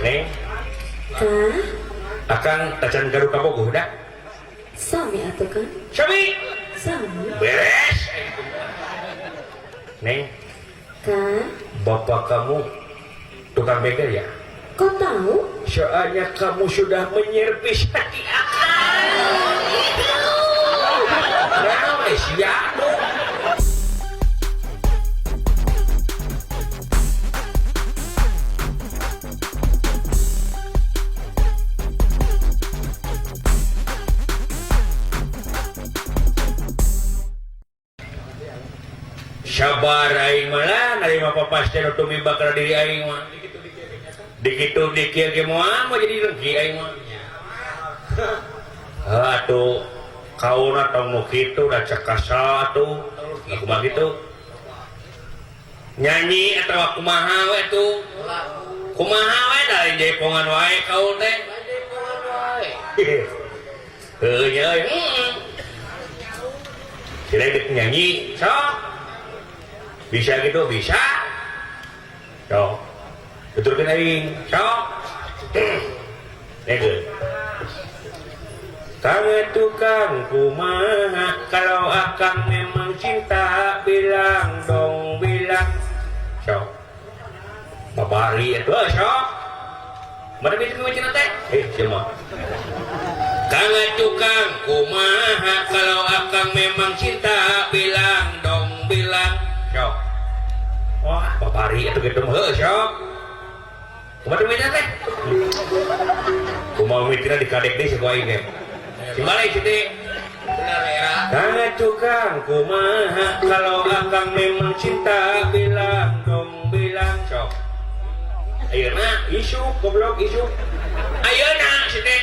Neng, Kah? Akang tacan gaduh kabogoh da? Sami atuh kan? Sami. Sami. Beres. Neng, Kah? Bapak kamu tukang begal ya? Kau tahu? Soalnya kamu sudah menyervis hati akang. Nah, sia tuh. Sabar aing mah lah narima papasten nu tumiba kana diri aing mah. Dikitu dikir ge moal mah jadi dengki aing mah. Heuh atuh kauna tong nu kitu da cek kasal atuh. Kumaha kitu? Nyanyi atawa kumaha we atuh? Kumaha we da lain jaipongan wae kaul teh. Heuh nya euy. Heeh. Sila dek nyanyi sok. Bisa gitu, bisa. Sok. Betulkeun aing, sok. Dengeun. Kang tukang kumaha kalau akang memang cinta bilang dong bilang. Sok. Babari atuh sok. Mana bisa kumaha teh? Eh, sia mah. Kang tukang kumaha kalau akang memang cinta bilang dong bilang. Sok. Wah, babari atuh kitu mah heuh sok. Kumaha teh mitra teh? Kumaha mitra dikadek deui saku aing teh. Simbalik si teh. Benar ya. Kang tukang kumaha kalau akang memang cinta bilang dong bilang sok. Ayeuna isuk goblok isuk. Ayeuna si teh.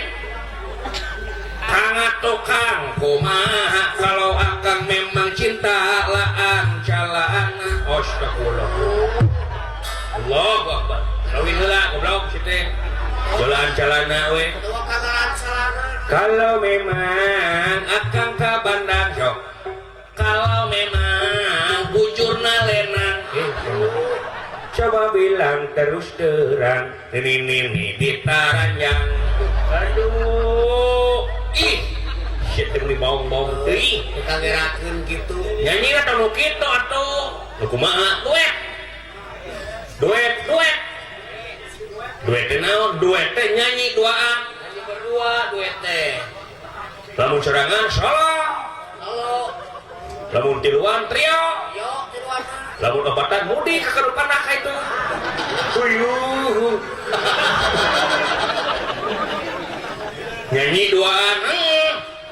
Kang tukang kumaha kalau akang memang cinta laan calana. Astagfirullah. Allahu akbar. Kawin heula goblok si teh. Jalan calana we. Kalau memang akang ka bandang sok. Kalau memang bujurna lenang. Coba bilang terus terang. Ini ini ditaranjang. Aduh. Ih. Shit teh baong-baong teuing. Dikangerakeun kitu. Nyanyi atau nu kitu atuh. Nu kumaha? Duet. Duet, duet. Duet teh naon? Duet teh nyanyi duaan. Nyanyi berdua duet teh. Lamun sorangan solo. Solo. Lamun tiluan trio. Yo tiluan. Lamun opatan mudik ka kadupan ka itu. Uyuh. Nyanyi duaan.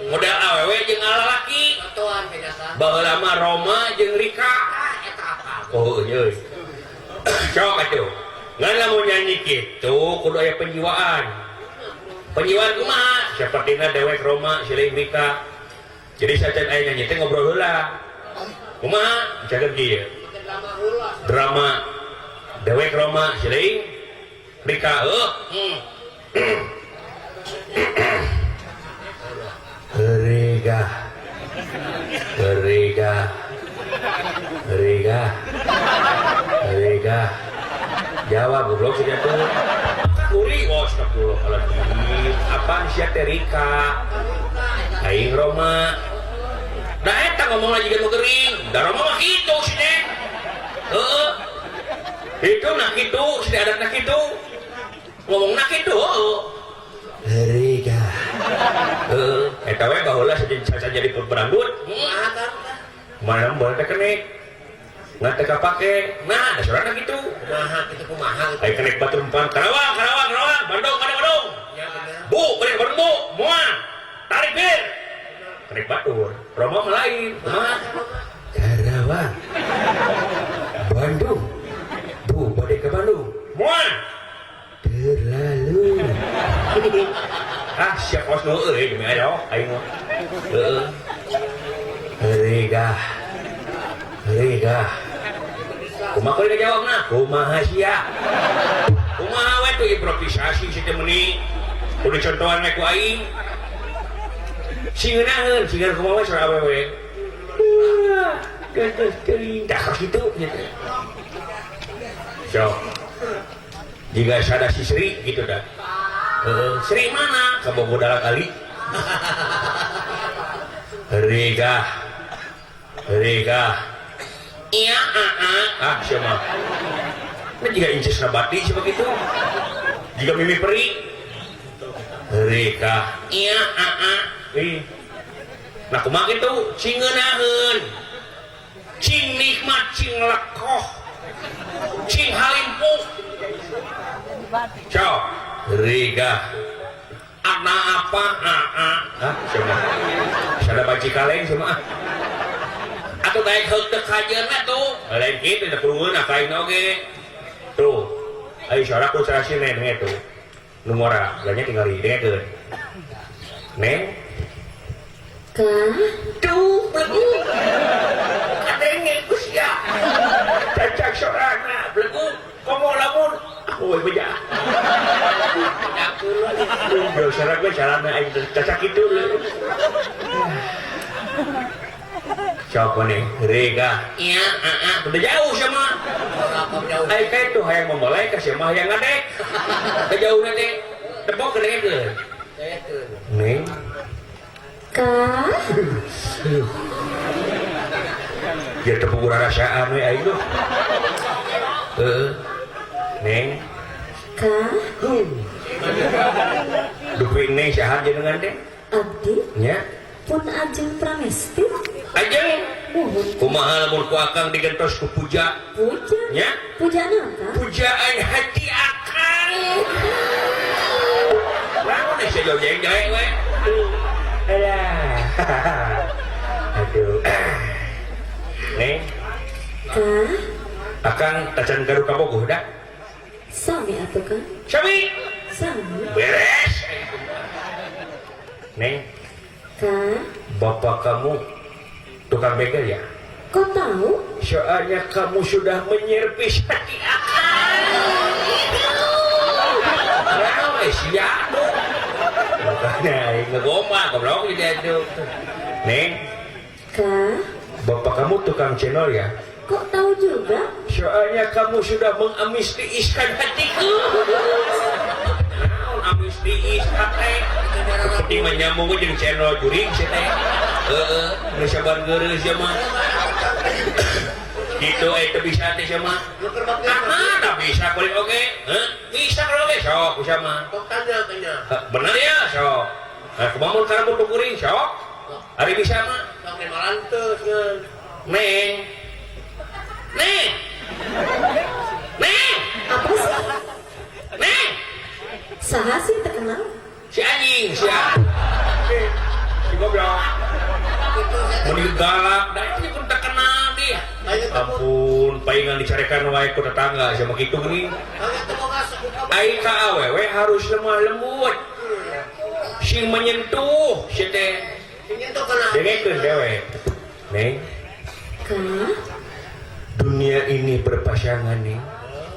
Model awewe jeung alalaki. Atuan bedakan. Baheula mah Roma jeung Rika. Ah, eta apal. Oh, euy. Sok atuh. Ngan lamun nyanyi kitu kudu aya penjiwaan. Penjiwaan kumaha? Sapertina dewek Roma silih Rika. Jadi sacan aya nyanyi teh ngobrol heula. Kumaha? Misalkan kieu. Drama dewek Roma silih Rika. Heuh. Rika. Rika. Rika. Rika. Jawab goblok sih tuh. Kuri, oh astagfirullahaladzim. Apaan sia teh Rika? Aing Roma. Da eta ngomong lagi nu gering. Da Roma mah kitu sih teh. Heeh. Itu nah kitu, sih adatna kitu. Ngomongna kitu, heeh. Rika. Heeh, eta we baheula saja jadi peranggut. Kumaha kan? Mana boleh teh kenek. Nggak teh kapake. Nah, da sorana kitu. Kumaha kitu kumaha kitu. Ayo kenek batur empan. Karawang, Karawang, Karawang. Bandung, Bandung, Bandung. Ya bener. Bu, balik Bandung, Bu. Moal. Tarik bir. Kenek batur. Romo mah lain. Kumaha? Karawang. Bandung. Bu, balik ke Bandung. Moal. Terlalu. Ah, siap kos nu euy demi ayo aing mah. Heeh. Rega. Rega. Kumaha kudu jawabna? Kumaha sia? Kumaha we tuh improvisasi si teh meuni. Kudu contohan we ku aing. Singeunaheun, singeunaheun kumaha we suara awewe. Geus teuing, dah kitu gitu. Sok. Jika sada si Sri gitu dah. Heeh, Sri mana? Ka Bogor kali. Rika. Rika. Iya, ah, siapa? Nah, jika inces nabati siapa gitu. Jika mimi peri. Rika. Iya, ah. Ih. Nah, kumaha kitu? Cing ngeunaheun. Cing nikmat, cing lekoh. Cing halimpuh. Sok, Rika. Ana apa? Ah, ah. Siapa? Sada baci kaleng sama ah. Atuh daek heuk teu kajeunna tuh. Lain kitu da kudu ngeunah ka aing oge. Tuh. Ayo suara ku sarasi neng tuh. Nu ngora, ganya tinggal dengekeun. Neng, Kang, tuh belegu. Kadenge ku sia. Cacak sorana belegu. Komo lamun aku we beja. Duh, syarat gue carana aing cacak kitu leuh. Sok nih, Rika. Iya, ah, udah jauh sama. Jauh. Ai kayak tuh hayang memulai ka sia mah hayang ngadek. Udah jauh nanti. Tepok kedengekeun. Neng, Kang, aduh. Ya tepuk rasaan we aing tuh. Heeh. Neng, Kang, dupi neng saha jenengan teh? Abdi, Nya. pun Ajeng Pramesti, Ajeng, mohon kumaha lamun ku akang digentos ku puja? puja. Nya, Pujaan apa? Pujaan hati akang. Naon sia jauh jeng jae we. Alah. Aduh. Neng, Kang, akang tacan gaduh kabogoh da. Sami atuh Kang, Sami. Sami. Beres. Neng, Kang, bapak kamu tukang begal ya? Kok tahu? Soalnya kamu sudah menyervis hati akang. Nah, sia tuh. Makanya aing ngegombal goblok gitu itu. Neng, Kang, bapak kamu tukang channel ya? Kok tahu juga? Soalnya kamu sudah mengamistiiskan hatiku. Naon amistiis hate? Penting menyambung jeung channel juring sih teh. Heeh, nu saban geureuh sia mah. Gitu teu bisa teh sia mah. Lu keur bakti. Nah, tak bisa kulit oge. Heh, bisa kalau oge sok bisa mah. Tok tanya tanya. Heh, bener ya sok. Nah, kumaha mun karambut kuring sok. Ari bisa mah. Tok nemalan teu ngan. Neng. Neng. Neng. Apa sih? Neng. Saha sih terkenal? Si anjing, si si goblok. Itu saya Mau digalak, dah itu pun terkenal dia. Ayo temu. Ampun, palingan dicarekan wae ku tetangga sama kitu geuning. Ayo temu masuk. Ai ka awewe harus lemah lembut. Sing menyentuh si teh. Nyentuh kana. Dengekeun dewe. Neng, Kang, dunia ini berpasangan nih.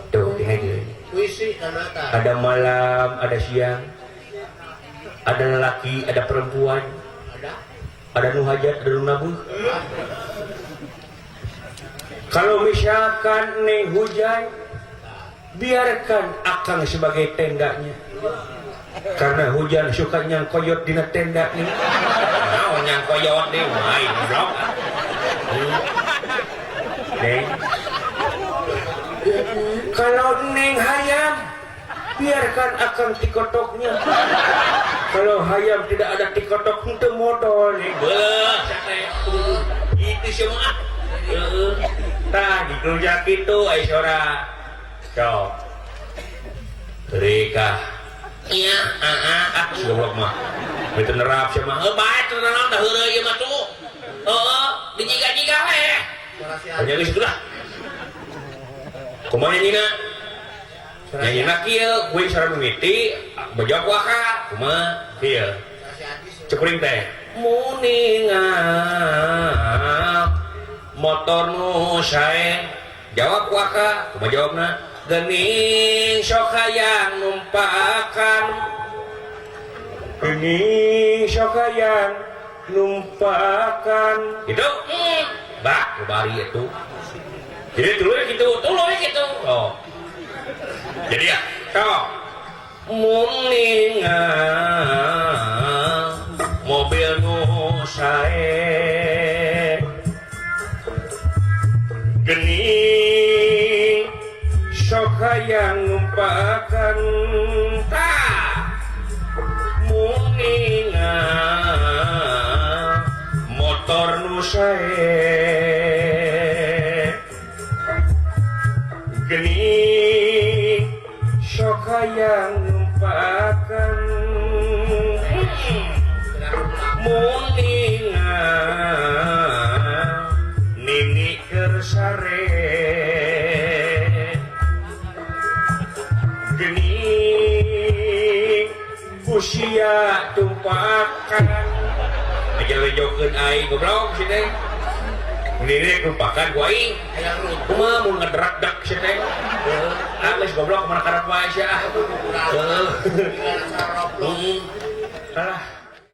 Tuh, dengekeun. Puisi kana ta. Ada malam, ada siang. Ada lelaki, ada perempuan. Ada. Ada nu hajat, ada nu nabuh. Kalau misalkan neng hujan, biarkan akang sebagai tendanya. Karena hujan suka nyangkoyot dina tenda nih. Nah, nyangkoyot nih, main blok. Neng, iya Kang. Kalau neng hayam, biarkan akang tikotoknya. Kalau hayam tidak ada tikotok itu motor nih. Beuh, sate. Itu semua. Heeh. Tah dikerja kitu ai sora. Sok. Rika. Iya, ah ah, ah si goblok mah. Beuteun nerap sia mah. Heuh bae teu naon da heureuy ieu mah tuh. Heeh, dijiga-jiga we. Hanya geus itulah. Kumaha nyanyina? Nyanyina kieu, kuing sora mimiti, bejo ku akak. Kumaha? Kieu. Cek kuring teh. Muninga motor nu sae. Jawab ku akak. Kumaha jawabna? Gening sok hayang numpakan. Gening sok hayang numpakan. Gitu? Bah, bari itu. Jadi tuluy gitu, tuluy gitu. Oh. Jadi ya. Tok. Mun ningal mobil nu sae, geni sok hayang numpakan. Tah, mun ningal motor nu sae, geni sok hayang numpakan. Mun ningal nini keur sare, geni ku sia tumpakan. Aja lejokeun aing, goblok si teh. Nini tumpakan ku aing. Hayang runtuh. Kumaha mun ngedrak-dak si teh? Ah, geus, goblok, kumaha karep wae sia, ah. Heuh. Alah.